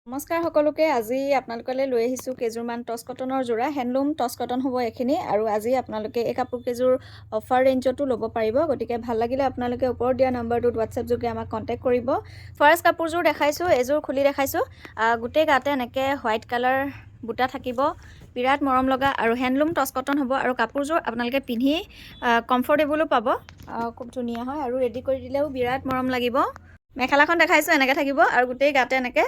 নমস্কাৰ সকলোকে। আজি আপোনালোকলৈ লৈ আহিছোঁ কেইযোৰমান টচ কটনৰ যোৰা। হেণ্ডলুম টচ কটন হ'ব এইখিনি আৰু আজি আপোনালোকে এই কাপোৰ কেইযোৰ অফাৰ ৰেঞ্জতো ল'ব পাৰিব। গতিকে ভাল লাগিলে আপোনালোকে ওপৰত দিয়া নাম্বাৰটোত হোৱাটছএপ যোগে আমাক কণ্টেক্ট কৰিব। ফাৰ্ষ্ট কাপোৰযোৰ দেখাইছোঁ, এযোৰ খুলি দেখাইছোঁ। গোটেই গাতে এনেকৈ হোৱাইট কালাৰ বুটা থাকিব, বিৰাট মৰম লগা আৰু হেণ্ডলুম টচ কটন হ'ব আৰু কাপোৰযোৰ আপোনালোকে পিন্ধি কমফৰ্টেবলো পাব। খুব ধুনীয়া হয় আৰু ৰেডি কৰি দিলেও বিৰাট মৰম লাগিব। মেখেলাখন দেখাইছোঁ, এনেকৈ থাকিব আৰু গোটেই গাতে এনেকৈ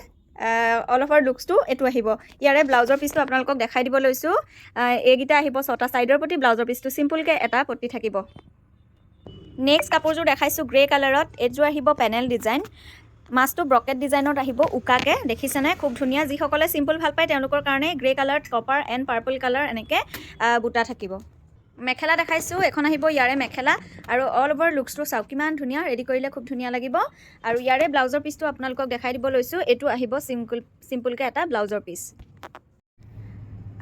অল অভাৰ লুকছটো এইটো আহিব। ইয়াৰে ব্লাউজৰ পিচটো আপোনালোকক দেখাই দিব লৈছোঁ। এইকেইটা আহিব ছটা ছাইডৰ প্ৰতি, ব্লাউজৰ পিচটো চিম্পুলকৈ এটা পতি থাকিব। নেক্সট কাপোৰযোৰ দেখাইছোঁ গ্ৰে কালাৰত। এইযোৰ আহিব পেনেল ডিজাইন, মাজটো ব্ৰকেট ডিজাইনত আহিব উকাকে, দেখিছেনে? খুব ধুনীয়া। যিসকলে চিম্পুল ভাল পায়, তেওঁলোকৰ কাৰণে গ্ৰে কালাৰত কপাৰ এণ্ড পাৰ্পল কালাৰ এনেকৈ বুটা থাকিব। মেখেলা দেখাইছোঁ, এখন আহিব ইয়াৰে মেখেলা আৰু অল অভাৰ লুকছটো চাওক কিমান ধুনীয়া। ৰেডি কৰিলে খুব ধুনীয়া লাগিব। আৰু ইয়াৰে ব্লাউজৰ পিচটো আপোনালোকক দেখাই দিব লৈছোঁ। এইটো আহিব চিম্পুলকৈ এটা ব্লাউজৰ পিচ।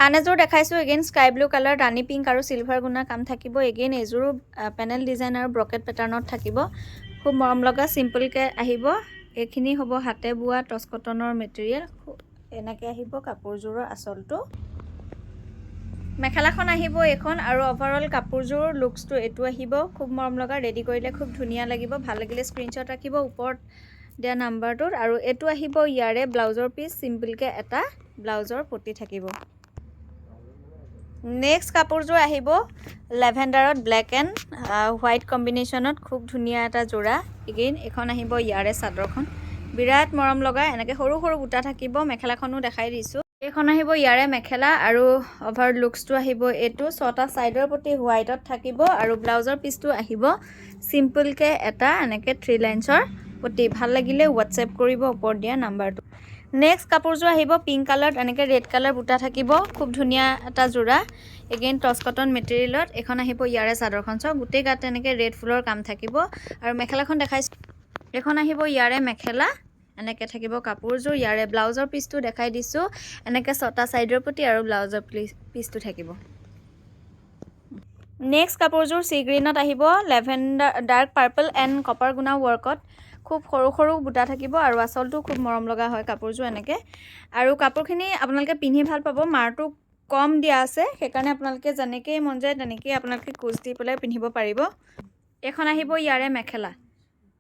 আন এযোৰ দেখাইছোঁ, এগেইন স্কাই ব্লু কালাৰ, ৰাণী পিংক আৰু চিলভাৰ গুণা কাম থাকিব। এগেইন এইযোৰো পেনেল ডিজাইন আৰু ব্ৰকেট পেটাৰ্ণত থাকিব। খুব মৰম লগা, চিম্পুলকৈ আহিব। এইখিনি হ'ব হাতে বোৱা টচ কটনৰ মেটেৰিয়েল। এনেকৈ আহিব কাপোৰযোৰৰ আচলটো। মেখেলাখন আহিব এইখন আৰু অভাৰঅল কাপোৰযোৰ লুকছটো এইটো আহিব। খুব মৰম লগা, ৰেডি কৰিলে খুব ধুনীয়া লাগিব। ভাল লাগিলে স্ক্ৰীনশ্বট ৰাখিব ওপৰত দিয়া নাম্বাৰটোত। আৰু এইটো আহিব ইয়াৰে ব্লাউজৰ পিচ, চিম্পলকৈ এটা ব্লাউজৰ পতি থাকিব। নেক্সট কাপোৰযোৰ আহিব লেভেণ্ডাৰত, ব্লেক এণ্ড হোৱাইট কম্বিনেশ্যনত খুব ধুনীয়া এটা যোৰা। এগেইন এইখন আহিব ইয়াৰে চাদৰখন, বিৰাট মৰম লগা। এনেকৈ সৰু সৰু বুটা থাকিব। মেখেলাখনো দেখাই দিছোঁ। এইখন আহিব ইয়াৰে মেখেলা আৰু অভাৰ লুকছটো আহিব এইটো। ছটা ছাইডৰ প্ৰতি হোৱাইটত থাকিব আৰু ব্লাউজৰ পিচটো আহিব চিম্পলকৈ এটা এনেকৈ থ্ৰী লাইনছৰ পতি। ভাল লাগিলে হোৱাটছএপ কৰিব ওপৰত দিয়া নাম্বাৰটো। নেক্সট কাপোৰযোৰ আহিব পিংক কালাৰত, এনেকৈ ৰেড কালাৰ বুটা থাকিব। খুব ধুনীয়া এটা যোৰা, এগেইন টচ কটন মেটেৰিয়েলত। এইখন আহিব ইয়াৰে চাদৰখন। চাওক, গোটেই গাত এনেকৈ ৰেড ফুলৰ কাম থাকিব। আৰু মেখেলাখন দেখাইছোঁ, এইখন আহিব ইয়াৰে মেখেলা। এনেকৈ থাকিব কাপোৰযোৰ। ইয়াৰে ব্লাউজৰ পিচটো দেখাই দিছোঁ। এনেকৈ ছটা ছাইডৰ প্ৰতি আৰু ব্লাউজৰ পিচটো থাকিব। নেক্সট কাপোৰযোৰ চি গ্ৰীণত আহিব, lavender, dark purple and copper গুণা ৱৰ্কত খুব সৰু সৰু বুটা থাকিব আৰু আচলটো খুব মৰম লগা হয় কাপোৰযোৰ এনেকৈ। আৰু কাপোৰখিনি আপোনালোকে পিন্ধি ভাল পাব। মাৰটো কম দিয়া আছে, সেইকাৰণে আপোনালোকে যেনেকেই মন যায় তেনেকেই আপোনালোকে কোচ দি পেলাই পিন্ধিব পাৰিব। এইখন আহিব ইয়াৰে মেখেলা,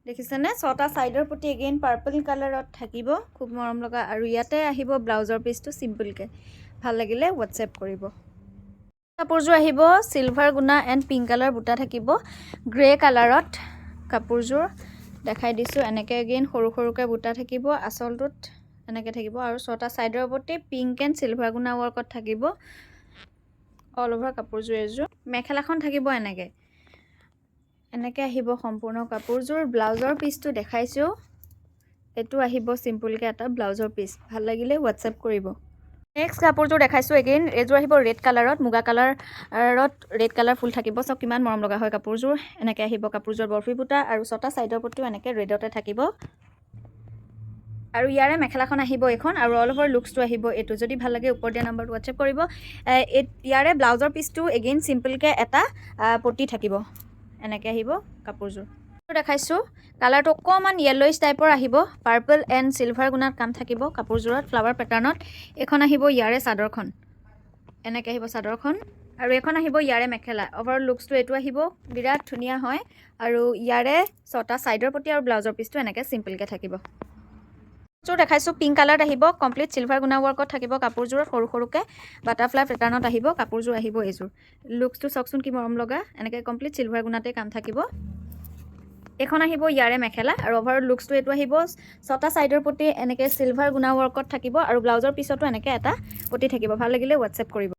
দেখিছেনে? ছটা ছাইডৰ প্ৰতি এগেইন পাৰ্পল কালাৰত থাকিব, খুব মৰম লগা। আৰু ইয়াতে আহিব ব্লাউজৰ পিচটো চিম্পলকৈ। ভাল লাগিলে হোৱাটছএপ কৰিব। কাপোৰযোৰ আহিব চিলভাৰ গুণা এণ্ড পিংক কালাৰ বুটা থাকিব। গ্ৰে কালাৰত কাপোৰযোৰ দেখাই দিছোঁ। এনেকৈ এগেইন সৰু সৰুকৈ বুটা থাকিব, আচলটোত এনেকৈ থাকিব আৰু ছটা ছাইডৰ প্ৰতি পিংক এণ্ড চিলভাৰ গুণা ৱৰ্কত থাকিব। অল অভাৰ কাপোৰযোৰ এযোৰ। মেখেলাখন থাকিব এনেকৈ। এনেকৈ আহিব সম্পূৰ্ণ কাপোৰযোৰ। ব্লাউজৰ পিচটো দেখাইছোঁ, এইটো আহিব চিম্পুলকৈ এটা ব্লাউজৰ পিচ। ভাল লাগিলে হোৱাটছএপ কৰিব। নেক্সট কাপোৰযোৰ দেখাইছোঁ, এগেইন এইযোৰ আহিব ৰেড কালাৰত, মুগা কালাৰত ৰেড কালাৰ ফুল থাকিব। চাওক কিমান মৰম লগা হয় কাপোৰযোৰ। এনেকৈ আহিব কাপোৰযোৰ বৰফি বুটা আৰু ছটা ছাইডৰ প্ৰতিও এনেকৈ ৰেডতে থাকিব। আৰু ইয়াৰে মেখেলাখন আহিব এইখন আৰু অল অভাৰ লুকছটো আহিব এইটো। যদি ভাল লাগে, ওপৰত দিয়া নাম্বাৰটো হোৱাটছএপ কৰিব। ইয়াৰে ব্লাউজৰ পিচটো এগেইন চিম্পলকৈ এটা পতি থাকিব। এনেকৈ আহিব কাপোৰযোৰ। দেখাইছোঁ, কালাৰটো অকণমান য়েল্ল'ইছ টাইপৰ আহিব। পাৰ্পল এণ্ড চিলভাৰ গুণাত কাম থাকিব কাপোৰযোৰত ফ্লাৱাৰ পেটাৰ্ণত। এইখন আহিব ইয়াৰে চাদৰখন, এনেকৈ আহিব চাদৰখন আৰু এইখন আহিব ইয়াৰে মেখেলা। অভাৰঅল লুকছটো এইটো আহিব, বিৰাট ধুনীয়া হয়। আৰু ইয়াৰে ছটা ছাইডৰ প্ৰতি আৰু ব্লাউজৰ পিচটো এনেকৈ চিম্পলকৈ থাকিব। যোৰ দেখাইছোঁ, পিংক কালাৰত আহিব, কমপ্লিট চিলভাৰ গুণা ৱৰ্কত থাকিব কাপোৰযোৰত। সৰু সৰুকৈ বাটাৰফ্লাই পেটাৰ্ণত আহিব কাপোৰযোৰ। আহিব এইযোৰ লুকছটো চাওকচোন কি মৰম লগা। এনেকৈ কমপ্লিট চিলভাৰ গুণাতে কাম থাকিব। এইখন আহিব ইয়াৰে মেখেলা আৰু অভাৰঅল লুকছটো এইটো আহিব। ছটা ছাইডৰ প্ৰতি এনেকৈ চিলভাৰ গুণা ৱৰ্কত থাকিব আৰু ব্লাউজৰ পিছতো এনেকৈ এটা পতি থাকিব। ভাল লাগিলে হোৱাটছএপ কৰিব।